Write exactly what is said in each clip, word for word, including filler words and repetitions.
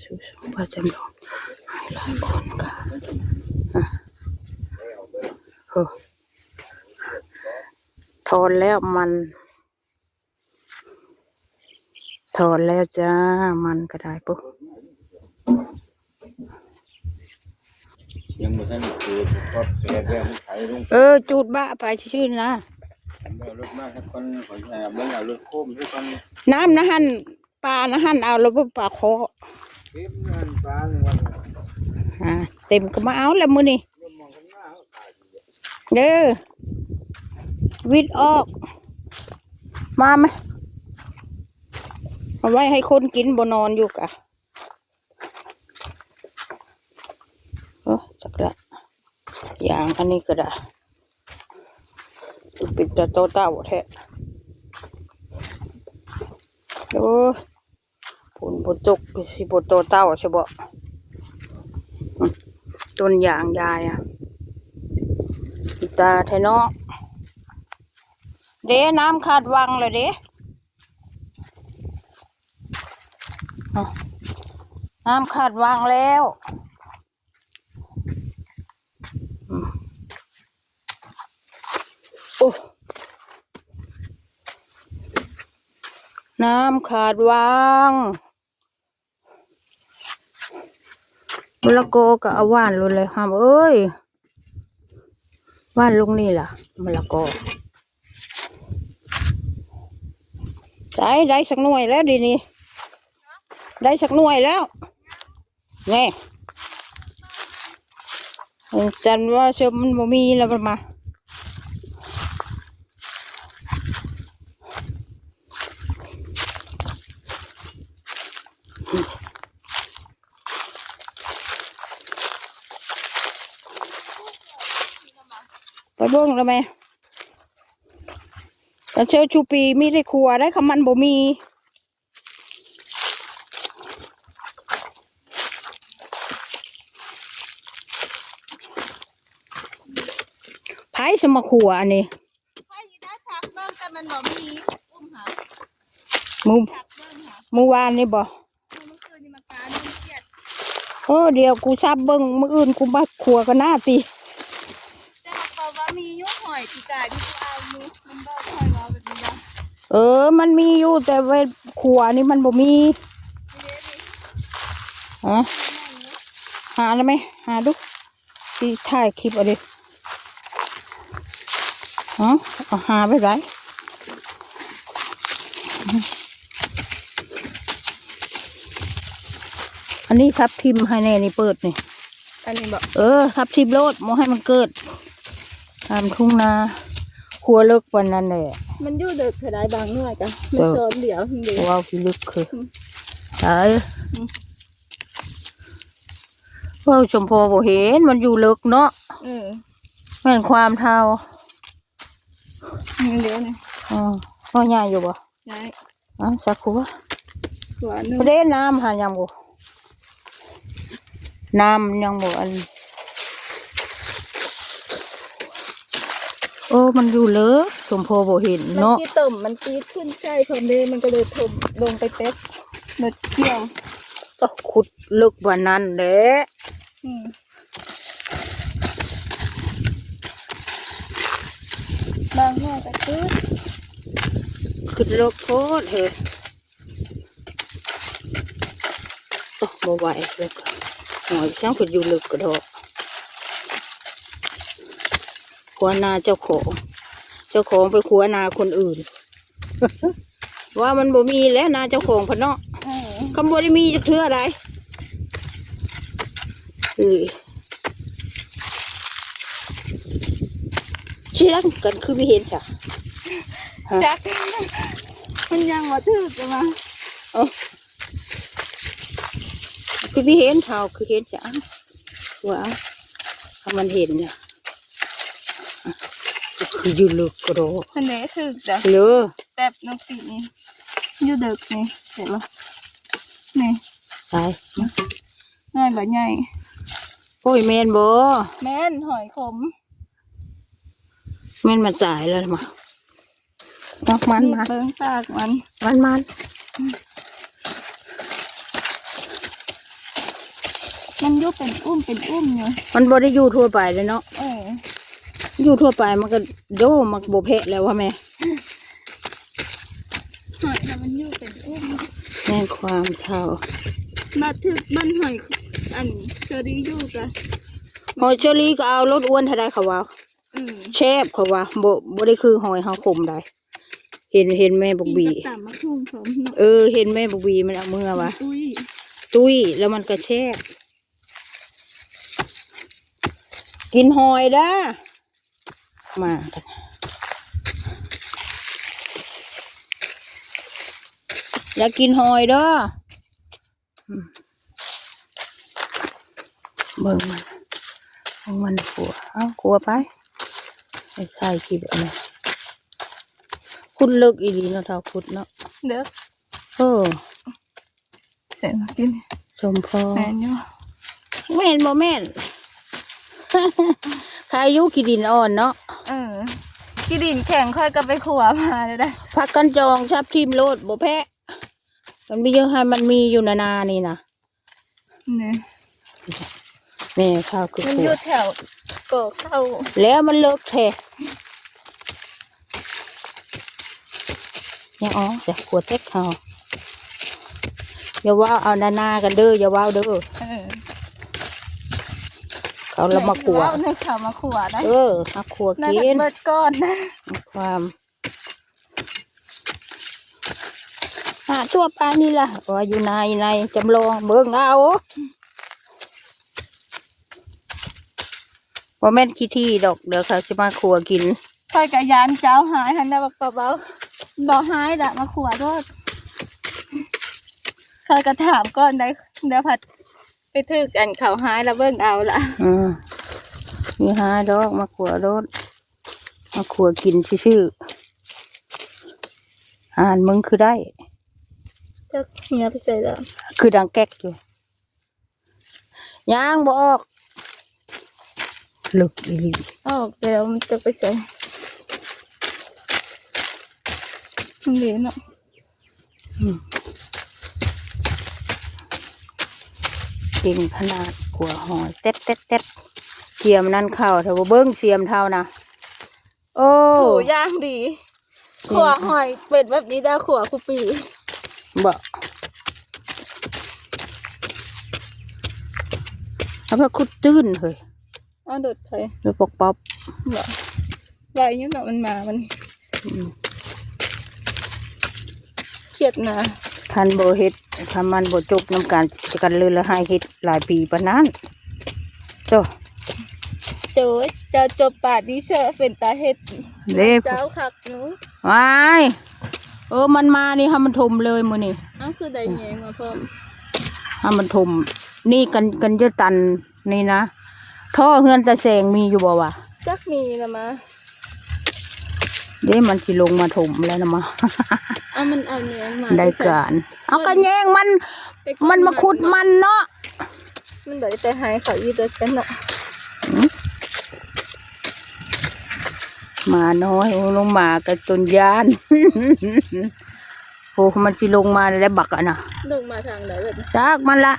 สู้ๆ ป้าจำลอง หลายคนค่ะ อ่ะ โอ้ ถอนแล้วมัน ถอนแล้วจ้า มันก็ได้ปุ๊บ ยังบ่ทันจูด พอแปดแล้วมันไถลง เออ จูดบะไปซื่อๆ นะ เดี๋ยวรถมาสักคน ขอแอบเบิ่งเอารถโค้งสักคน น้ำนะหั่น ปลานะหั่นเอาแล้วบ่ปลาเคาะ เต็มงานปลาเลยวันนี้ อ่า เต็มก็มาเอาแล้วมื้อนี้ เริ่มมองกันมาเอาขายอยู่ เด้อ วิดออก มาไหม เอาไว้ให้คนกินบ่นอนอยู่กะ โอ้ จักละ อย่างอันนี้ก็ได้ เป็นตาโตเต้าแท้ โอ้ ฝนบ่ตก สิบ่โตเต้าใช่บ่ ต้นยางยายอะ อีตาแท้เนาะ เด้ น้ำขาดวังเลยเด้ อ่ะ น้ำขาดวังแล้ว อืม โอ้ น้ำขาดวัง มะละกอก็เอาหว่านลงเลย ห้ามเอ้ย หว่านลงนี่ล่ะ มะละกอ ได้ ได้สักหน่วยแล้วดีนี่ ได้สักหน่วยแล้ว นี่ จันว่าเชื่อมันบ่มีแล้วมันมา ไปเบิ่งแล้วแม่ แต่เชลชูปีมีได้ขัวได้ คำมันบ่มี ไผสิมาขัวอันนี้ ไผสิได้ซักเบิ่ง แต่มันบ่มี อุ้มหา มื้อ ซักเบิ่งหา มื้อวานนี่บ่ เมื่อคืนนี่มันปลาเน่าเกลียด โอ้ เดี๋ยวกูซับเบิ่ง มื้ออื่นกูมาขัวก็น่าติ แต่หากว่ามีอยู่หอยปีกายที่กูเอาอยู่ มันบอกหอยว่าแบบนี้นะ เออ มันมีอยู่ แต่ไว้ขัวนี่มันบ่มี นี่เด้นี่ ฮะ หาแล้วไหม หาดู สิถ่ายคลิปเอาดิ ฮะ เอาหาไปไหน อันนี้ทับทิมให้แน่นี่ เปิดนี่ อันนี้บ่ เออ ทับทิมโลด บ่ให้มันเกิด ตามทุ่งนา ขัวเลิกปานนั้นแหละ มันอยู่เดิกเท่าใดบางหน่วยกะ มัน เออ ซ้อนเดียวเดียว ว้าว ขี้ลึกคือ อืม ตาย อืม เว้าสมพอบ่เห็น มันอยู่เลิกเนาะ เออ แม่นความเท่า นี่เดี๋ยวนี่ อ๋อ พ่อใหญ่อยู่บ่ ใหญ่ อ๋อ สักครัว ขัวหนึ่ง บ่ได้น้ำหายังบ่ น้ำยังบ่อัน โอ้ มันอยู่เลิก สมพอบ่เห็นเนาะ มันขี้ตม มันปีดขึ้นใส่พร้อมเด้ มันก็เลยถมลงไปเป๊ก รถเกี่ยว ก็ขุดเลิกกว่านั้นแหละ อืม บางหน่วยก็คือ ขุดเลิกโพดเฮ้ย โอ้ บ่ไหวเลย หอยช่างขุดอยู่เลิกกระดอก ขัวนาเจ้าของ เจ้าของไปขัวนาคนอื่น ว่ามันบ่มีแล้วนาเจ้าของพันเนาะ เออ คำบ่ได้มีจักเทื่อใด เออ เชียงกันคือบ่เห็นจ้ะ ฮะ จัก มันยังบ่ถืกจะมา เอ้า คือบ่เห็นเท่า คือเห็นจ้ะ ว่า ถ้ามันเห็นเนี่ย คืออยู่เลิกกระดอก อันนี้ถืกจ้ะ เลิก แตบนกปีนี่ อยู่เดิกนี่ เห็นบ่ นี่ ตาย หน่วยบ่ใหญ่ โอ้ย แม่นบ่ แม่น หอยขม แม่นมันตายแล้วมา เอามัน นี่ มา เบิ่งซากมัน มัน มัน อืม อืม มันอยู่เป็นอุ้มเป็นอุ้มอยู่ มันบ่ได้อยู่ทั่วไปเลยเนาะ เออ อยู่ทั่วไปมันก็โยมันก็บ่แพะแล้วว่าแม่ หอยน่ะมันอยู่เป็นอุ้ม แม่นความเฒ่า มาถึกบ้านหอย อันเชอรี่อยู่กะ หอยเชอรี่ก็เอารถอ้วนเท่าใดเขาว่า อืม แซ่บเขาว่า บ่ บ่ได้คือหอยเฮาขมใด เห็น เห็นแม่บักบี กินกับตำบักหุ่งพร้อมเนาะ เออ เห็นแม่บักบีมันเอามือว่ะ ตุ้ย ตุ้ย แล้วมันก็แซ่บ กินหอยเด้อ มา อยากกินหอยเด้อ อืม เบิ่งมัน เบิ่งมันขัว เอ้า ขัวไป ไปใส่กินอันนี้ ขุดเลิกอีหลีเนาะ เฒ่าขุดเนาะ เลิก เออ เสร็จมากิน สมพอ แม่นอยู่ แม่นบ่แม่น ขายอยู่ขี้ดินอ่อนเนาะ เออ ขี้ดินแข็งค่อยก็ไปขัวมาเลยได้ พักกันจองชับทิ่มโลด บ่แพะ มันมีเยอะให้มันมีอยู่นานานี่นะ นี่ นี่ข้าวคือ มัน ขั อยู่ ว แถวก่อข้าว แล้วมันเลิกแท้ เนี่ย อ๋อ จะขัวเต็กเขา อย่าว่าเอานานากันเด้อ อย่าว่าเด้อ เออ เขาละมาขัว ในข่าวมาขัวนะ เออ มาขัว นั่น กิน เบิดก่อนนะ ความ หาทั่วไปนี่ล่ะ ว่าอยู่ใน ในจำลองเบิ่งเอา บ่แม่นขี้ที่ดอก เดี๋ยวเขาสิมาขัวกิน ข้อยกะย้านเจ้าหายหั้นนะ บักปะเบา บ่หายละ มาขัวโลด ข้อยกะถามก่อนได้ เดี๋ยวผัดไปถืกอันเขาหายละเบิ่งเอาละ อืม มีหายดอก มาขัวโลด มาขัวกินซื่อๆ อ่านมึงคือได้ จักเมียไปใส่ละ คือดังแก๊กอยู่ ย่างบ่ออก ลึกอีหลี ออกแล้วมันจะไปใส่ มันเหลวเนาะ อืม เก่งขนาด ขัวหอย เต็ดเต็ดเต็ด เสียมนั่นเข้า เถาบ่เบิ่งเสียมเท่านะ โอ้ โห ย่างดี ขัวหอยเป็นแบบนี้ได้ขัวคุปี บ่ เอาไปขุดตื้นเฮ้ย เอาโดดไถ แล้วปกป๊อบ บ่ ไหวอยู่เนาะ มันมา มัน อืม เครียดนะ คันบ่เฮ็ด คันมันบ่จบนำกัน กันเลยแล้วให้เฮ็ดหลายปีปานนั้น โจ้ โจ้ย เจ้าจบปาดนี้เชอะเป็นตาเฮ็ด เด้ เจ้าคักหนู ว้าย เออ มันมานี่ให้มันถมเลยมื้อนี้ เอ้า คือได้แยงมาพร้อม ให้มันถม นี่กัน กันจะตันนี่นะ ท่อเฮือนตาแสงมีอยู่บ่วะ จักมีละมา เด้ มันสิลงมาถมแล้วนะมา เอามันเอาแยงมา ได้ ใส่ การ เอากระแยงมัน ไปขุด มันมาขุดมันเนาะ มันบ่ได้ไปหาเขาอีกแล้วกันเนาะ อืม หมาน้อย โอ้ ลงมากับจนย่าน โอ้ มันสิลงมาได้บักอะนะ ลงมาทางไหนเว้ย จักมันละ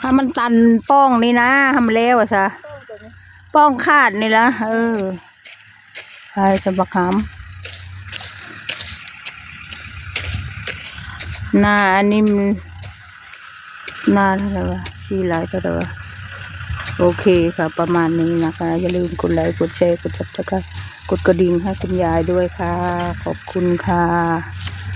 ถ้ามันตันป้องนี่นะ ให้มันแล้วอะซะ ป้องตรงนี้ ป้องขาดนี่ละ เออ ใช่ จะบักหาม หน้าอันนี้มัน หน้าเท่าไหร่วะ สี่ไลค์เท่าไหร่วะ โอเคค่ะ ประมาณนี้นะคะ อย่าลืมกดไลค์ กดแชร์ กด Subscribe กดกระดิ่งให้คุณยายด้วยค่ะ ขอบคุณค่ะ ส